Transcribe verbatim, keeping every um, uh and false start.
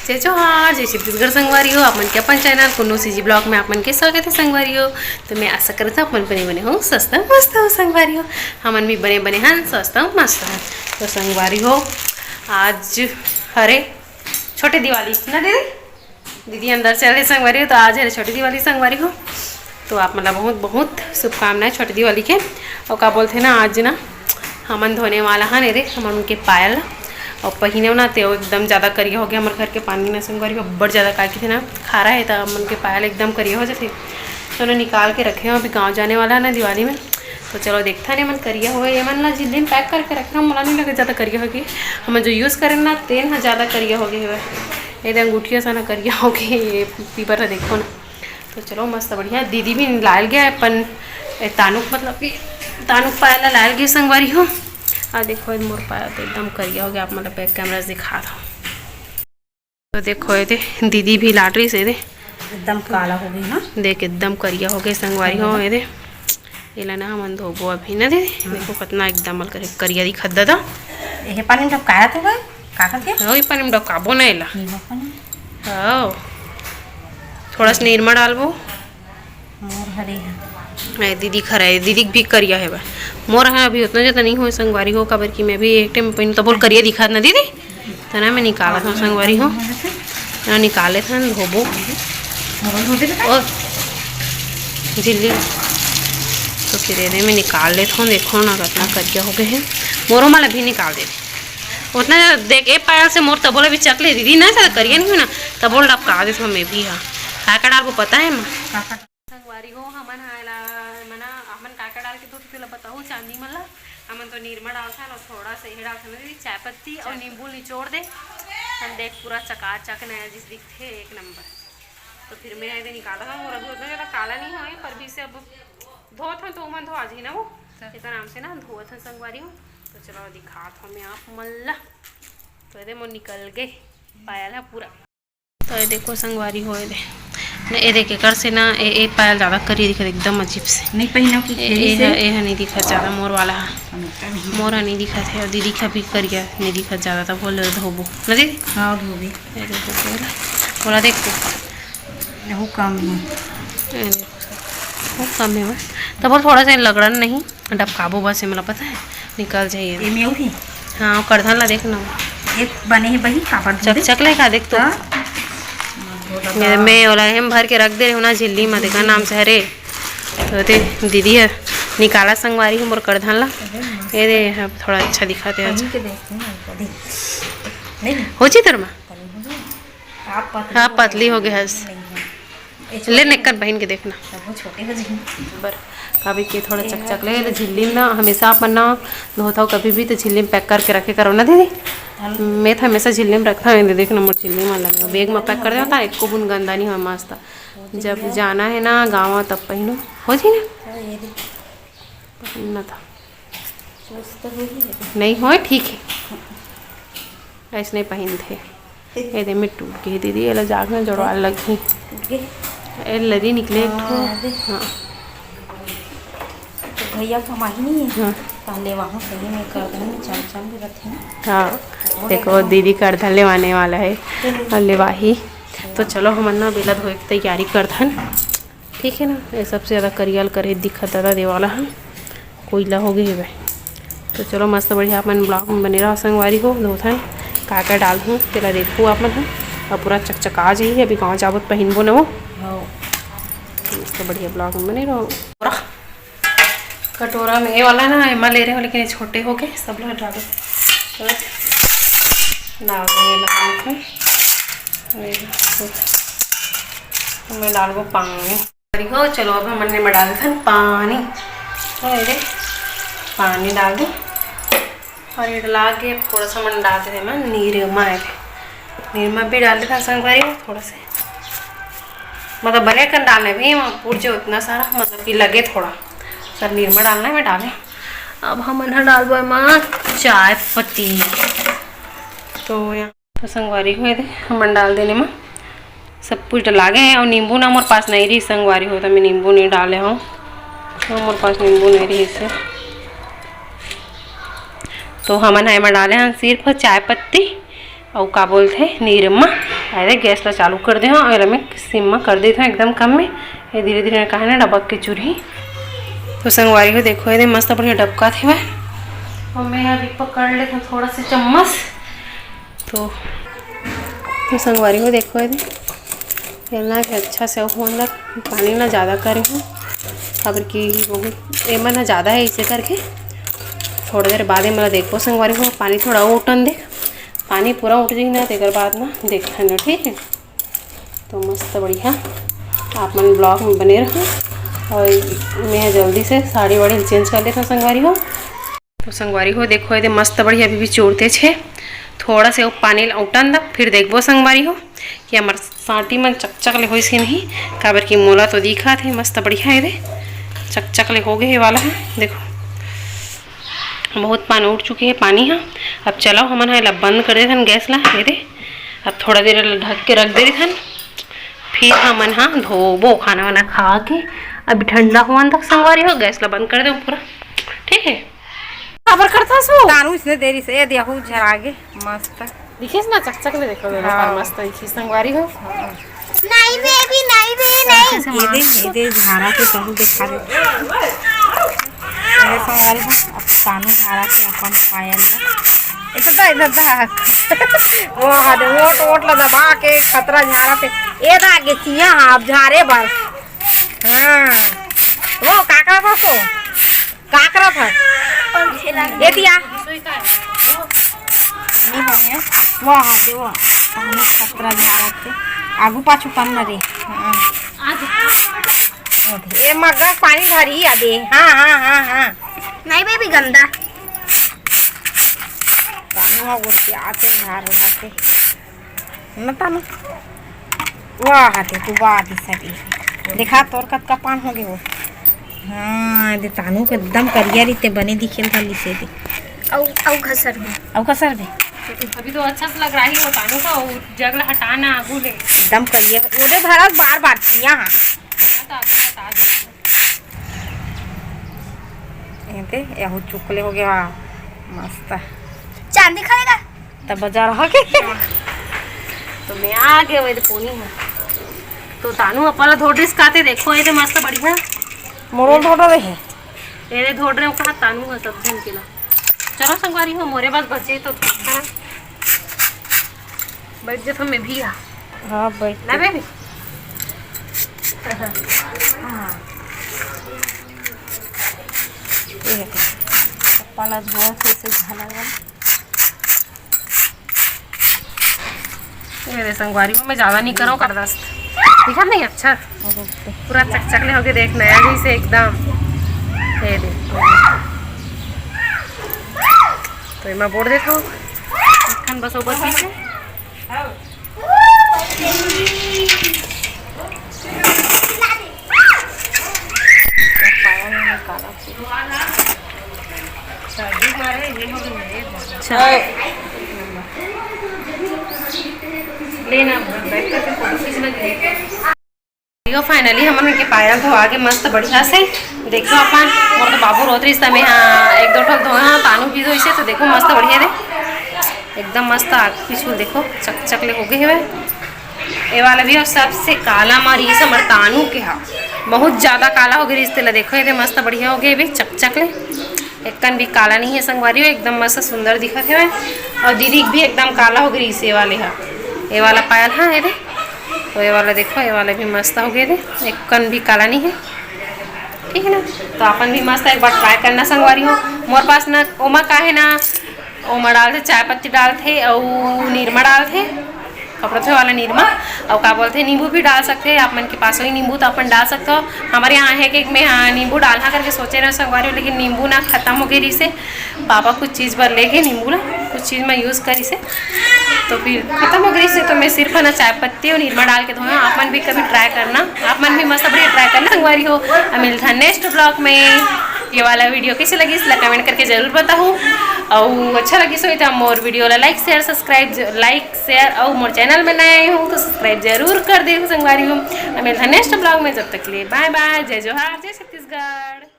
जय जोहार, जय छत्तीसगढ़ संगवारी हो, आप मन के अपन चैनल कुन्नू सीजी ब्लॉग में आप मन के स्वागत है संगवारी हो। तो मैं आशा करता हूँ आप मन बने बने हो, स्वस्थ मस्त हो संगवारी हो। हमन भी बने बने हन, स्वस्थ मस्त हन। तो संगवारी हो, आज हरे छोटे दिवाली ना दीदी, दीदी अंदर चले संगवारी हो, तो आज हरे छोटे दिवाली संगवारी हो। तो आप मन ला बहुत बहुत शुभकामनाएं छोटे दिवाली के। और का बोलथे ना, आज ना हमन धोने वाला हन, एदे हमन उनके पायल ला। और पहिने ना ते वो एकदम ज़्यादा करिया हो गया, हमर घर के पानी ना संगवारी हो अब्बड़ ज़्यादा का किथे ना खारा है, तो हमन के पायल एकदम करिया हो जाथे। तो ना निकाल के रखे हो, अभी गाँव जाने वाला है ना दिवाली में। तो चलो देखथन, एमन करिया होवे, एमन ला झिल्ली में पैक करके रखे हो, मोला नहीं लगे ज़्यादा करिया होगे। हमन जो यूज़ करेन ना, तेन ह ज़्यादा करिया होगे हवे। एदे अंगूठिया सा ना करिया होगे, ये पीपर ला देखो ना। तो चलो मस्त बढ़िया, दीदी भी लायल गया अपन, ए, तानुक मतलब कि तानुक पायल ला लायल गया संगवारी हो। आ देखो, ये मोर पायल तो एकदम करिया हो गया, आप मतलब बैक कैमरा से दिखा दो। तो देखो, ये दे दीदी भी लाटरी से दे एकदम काला हो गई ना। देख, एकदम करिया हो गए संगवारी हो। ये दे, एला ना हमन धोबो अभी ना दीदी। देखो कितना एकदम कर-, करिया दिखत दादा। ये पानी में डबकाया तो गए, का करके? हाँ, ये पानी में डबकाबो ना एला। ये पानी। हाँ, थोड़ा सा निरमा डालबो। मोर हरे है। ए, दीदी खरा है, दीदी भी करिया है बा। मोर है अभी उतना ज़्यादा नहीं होए संगवारी हो, काबर कि मैं भी एक टाइम पहिन तो बोल करिया दिखात ना दीदी। तना मैं निकालत हूँ संगवारी हो, ना निकाले था धोबो। मोर धो दे बेटा। और झिल्ली तो फिर एदे मैं निकाल लेत हूँ। देखो ना कितना करिया हो गए हैं, मोरो माला भी निकाल दे। उतना देख, ए पायल से मोर तबोला भी चकले दीदी ना, ज्यादा करिया नहीं हो ना, तबोल डबका देत हूँ मैं भी। हाँ, का का डालबो पता है माँ? संगवारी हो, हमन हा एला, मना, हमन का का डाल के धोती तेला बताहू, चांदी मन ला। हमन तो निरमा डालथन और थोड़ा सा ये डालथन दीदी, चाय पत्ती और नींबू निचोड़ दे। हम देख पूरा चकाचक नया जिस दिखथे, एक नंबर। तो फिर मैं एदे निकाला था, मोर अभी उतना ज़्यादा काला नहीं होए, पर भी से अब धोत हन तो उमन धोआ जी ना वो। एक आराम से ना धोत हन संगवारी हो। तो चलो दिखात हूँ मैं आप मन ला। तो एदे मोर निकल गए पायल है पूरा। तो ये देखो संगवारी हो, ये दे ना, ये देख एकर से ना ए, ए पायल ज्यादा करिया दिखत, एकदम अजीब से। नहीं पहिना कि ए, ए, ए हा नहीं दिखत ज्यादा, मोर वाला हा। मोर हा नहीं दिखत है, और दीदी का भी करिया नहीं दिखत ज्यादा, तब बोल धोबो ना दीदी। हाँ, धोबी। ये देखो, बोला देख तू। वो कम है। ये देखो, वो कम है, तब बोल थोड़ा सा लगड़न नहीं। डबकाबो बस, ये मोला पता है, निकल जाइए। ये मेऊ ही। हाँ, वो करधन ला देख ना। ये बने ही बही, काबर चक, चक ले का देख तो। हाँ। मैं, मैं ओला हम भर के रख दे रहे हूँ ना झिल्ली में, देखा नाम से हरे। तो दे, दीदी है, निकाला संगवारी हूँ मोर करधन ला। ये दे, अब थोड़ा अच्छा दिखाते हैं आज। पहन के देखती हूँ, कभी। नहीं। हो जी तेरे में? पहन हो जी। आप पतली हाँ, हो पतली गई। हो गई हस। नहीं है। ले नेकर बहिन के देखना। तब वो छोटे हो जाएंगे। बर, काबर के थोड़ा चकचक ले, ले झिल्ली में ना, हमेशा अपन ना धोत हव कभी भी तो झिल्ली में पैक करके रखे करो ना दीदी। हाँ। मैं तो हमेशा झिल्ली में रखता हूँ, देखना मोर झिल्ली में लगे, बैग में पैक कर देता, एको बूंद गंदा नहीं हो, मस्त। जब जाना है ना गाँव तब पहनो, हो जी ना? हाँ, ये देख। ना था। चुस्त हो ही है। नहीं होए, ठीक है। ऐसने पहिनथे। ये दे में टूट गई दीदी, एला जाग में जोड़वा लगही। टूट गई? ए लरी निकले एक ठो। हाँ, दे। हाँ। तो भैया कमाही नहीं है। हाँ। पहले वहाँ सही में करधन में चमचम भी रखे ना। हाँ। वो देखो, देखो। दीदी करधन लेवाने वाला है। चलो। और लेवाही। तो चलो, हमन ना बेला धोए के तैयारी करथन। ठीक है ना, ये सबसे ज़्यादा करियल करे दिखत दादा देवाला ह, कोयला हो गई है। तो चलो मस्त बढ़िया अपन ब्लॉग में बने रहो संगवारी हो, धोथन का का डालहूँ तेला देखो आप मन ह, अब पूरा चकचका जाही, अभी गाँव जाबो त पहिनबो न वो। हाँ। मस्त बढ़िया ब्लॉग में बने रहो। कटोरा में ये वाला ना एमा ले रहे हो, लेकिन ये छोटे हो गए, सब लोग डालो। तो डाल देंगे लगा के। ये देखो। मैं डालबो पानी। अरे हो, चलो अब हमन ने में डाल देथन पानी। तो ये दे, पानी डाल दे। और ये डाल के थोड़ा सा मन डाल देथे मैं निरमा है। निरमा भी डाल देथन संगवारी हो थोड़ा से। मतलब बने कन डालने भी, वहाँ पूछ जो इतना सारा, मतलब कि लगे थोड़ा। सर निरमा डालना है, मैं डाले। अब हमन ह डालबो एमा चाय पत्ती। तो यहाँ तो संगवारी हो, ये दे, हमन डाल देने मा सब कुछ डला गए हैं। और नींबू ना मोर पास नहीं रही संगवारी हो, तो मैं नींबू नहीं डाले हूँ। तो मोर पास नींबू नहीं रही से। तो हमन ह एमा डाले हन सिर्फ चाय पत्ती और का बोलथे निरमा। अरे, गैस ला चालू कर दे हव, अउ एला मैं सिम म कर देत हव एकदम कम में। ये धीरे-धीरे काहे ना डबक के चुरही। तो संगवारी हो, देखो, ये दे मस्त बढ़िया डबकात हेवय। अउ मैं अभी पकड़ लेत हव थोड़ा से चम्मच। तो, तो संगवारी हो, देखो, ये दे, ये ना कि अच्छा से होन ला, पानी ना ज़्यादा करे हव, काबर कि बहुत एमा ना ज़्यादा हे, इसे करके थोड़ा देर बाद एमा देखो संगवारी हो, पानी थोड़ा उठन दे। पानी पूरा उठ जाही ना, तेकर बाद ना देखथन, ठीक है। तो मस्त बढ़िया आप मन vlog में बने रहो, और मैं जल्दी से साड़ी वाड़ी change कर लेथव संगवारी हो। तो संगवारी हो, देखो, ये दे मस्त बढ़िया अभी भी चोरते छे, थोड़ा से वो पानी ला उठन दा, फिर देखबो संगवारी हो कि हमर साटी मन चकचक ले होइस कि नहीं, काबर कि मोला तो दिखत हे मस्त बढ़िया, ये दे चकचक ले हो गए हे वाला है, देखो। बहुत पानी उठ चुके हे पानी ह। अब चलो हमन ह एला बंद कर देथन गैस ला। ये दे, अब थोड़ा देर एला ढक के रख दे देथन, फिर हमन ह धोबो खाना वाना खा के। अभी ठंडा होवन तक संगवारी हो, गैस ला बंद कर दे पूरा, ठीक है। काबर करथस वो? तानू इसने देरी से, ये देखो झरा गे मस्त। दिखिस ना, चकचक ले देखो, दोनों हाँ। पर मस्त दिखिस संगवारी हो। नहीं बेबी, नहीं बे, नहीं। ये दे, ये दे झारा के कहूँ दिखा दे। ये संगवारी हो, अब तानू झारा के अपन पायल ला। इधर दा, इधर दा। वो हा दे, ओट, ओट ला दबा के खतरा झारा पे। ये दा आगे चिया हा, अब झारे बर। हाँ। वो काका को को? का करत हस? पंखे लगा। ये दिया। नहीं होने। वाह, दे वाह। पानी खतरा झारत हे। आगू पाछू करना रे। हाँ। ये मग्गा पानी भरी अबे। हाँ, हाँ, हाँ, हाँ। नहीं बेबी, गंदा। पानी में गुस्से आते झार रहा थे। न तानू। वाह, दे तू, वाह, दे सभी। देखा, तोर कतका पान हो गे वो। हाँ, दे तानू के एकदम करिया रीते बने दिखे ल धर लिसे दे। अउ, अउ घसर दे। अउ घसर दे। अभी तो अच्छा से लग रहा ही हो तानू का, वो जग ला हटाना आगू ले। एकदम करिया, ओदे धरत बार-बार चिया हाँ। हाँ, तो आगू हटा दे। ये दे, यहू चुकले हो गया, मस्त। चांदी खाएगा? तब बाजार हो के। तो मैं आ गया, वही तो पोनी है। तो तानू अपन ला धोड़ रिस काते, देखो, ये तो मस्त बढ़िया। मोरो धोड़ रहे हैं। ये धोड़ रहे हो कहा तानू है सब झन के ला। चलो संगवारी हो, मोरे बस बचे तो ठीक है। बैठ जा तो मैं भी आ। हाँ, बैठ ना जा। बेबी? हाँ। ये देखो, पप्पा ला धोए थे, इसे झाला वाला। ये दे संगवारी को मैं ज़्यादा नहीं करूँ कर दस। दिखा नहीं अच्छा? पूरा चकचक ले होके देख नया जैसे एकदम। ये दे। तो मैं बोल देता हूँ। एखन बस ऊपर पीछे। अच्छा। लेना, बैठ करके फोटो खींचना। यो finally हमन के पायल धोआ के मस्त बढ़िया से। देखो अपन, मोर तो बाबू रोत रहिस त मैं, हाँ, एक दो ठो धोए हव, तानू भी धोइसे, तो देखो मस्त बढ़िया दे, एकदम मस्त आग पिछू देखो चकचक ले हो गए हवे। ये वाला भी, और सबसे काला मारी ये हमर तानू के हा, बहुत ज्यादा काला हो गए रिहिस तेला। देखो ये दे मस्त बढ़िया हो गए भी चकचक ले। एक कन भी काला नहीं है संगवारी हो, एकदम मस्त सुंदर दिखत हवे। और दीदी के भी एकदम काला हो गई इसे वाले हा, ये वाला पायल हा, ये दे। तो ये वाला देखो, ये वाला भी मस्त हो गए दे, एक कन भी काला नहीं है, ठीक है ना। तो अपन भी मस्त एक बार try करना संगवारी हो। मोर पास ना ओमा का है ना, ओमा डालथे, चाय पत्ती डालथे अउ निरमा डालथे। कपड़ा धोए वाला निरमा, अउ का बोलथे, नींबू भी डाल सकथे। आप मन के पास होही नींबू तो अपन डाल सकथो। हमर यहाँ है कि मैं, हाँ, नींबू डालना करके सोचे रहे संगवारी हो, लेकिन नींबू ना खत्म हो गई रहिसे। पापा कुछ चीज बर लेगे नींबू ला, कुछ चीज में use करिसे, तो फिर खत्म हो गई से, तो मैं सिर्फ है ना चाय पत्ती और निरमा डाल के धोया। आप मन भी कभी try करना, आप मन भी मस्त बढ़िया try करना संगवारी हो। अब मिलता है next vlog में। ये वाला video कैसे लगी, इसला comment करके जरूर बताहू। और अच्छा लगी सो तो मोर video ला like, share, subscribe, like, share और मोर channel में नए आए हो तो subscribe जरूर कर दे संगवारी हो। अब मिलता है next vlog में, जब तक के लिए bye bye, जय जोहार, जय छत्तीसगढ़।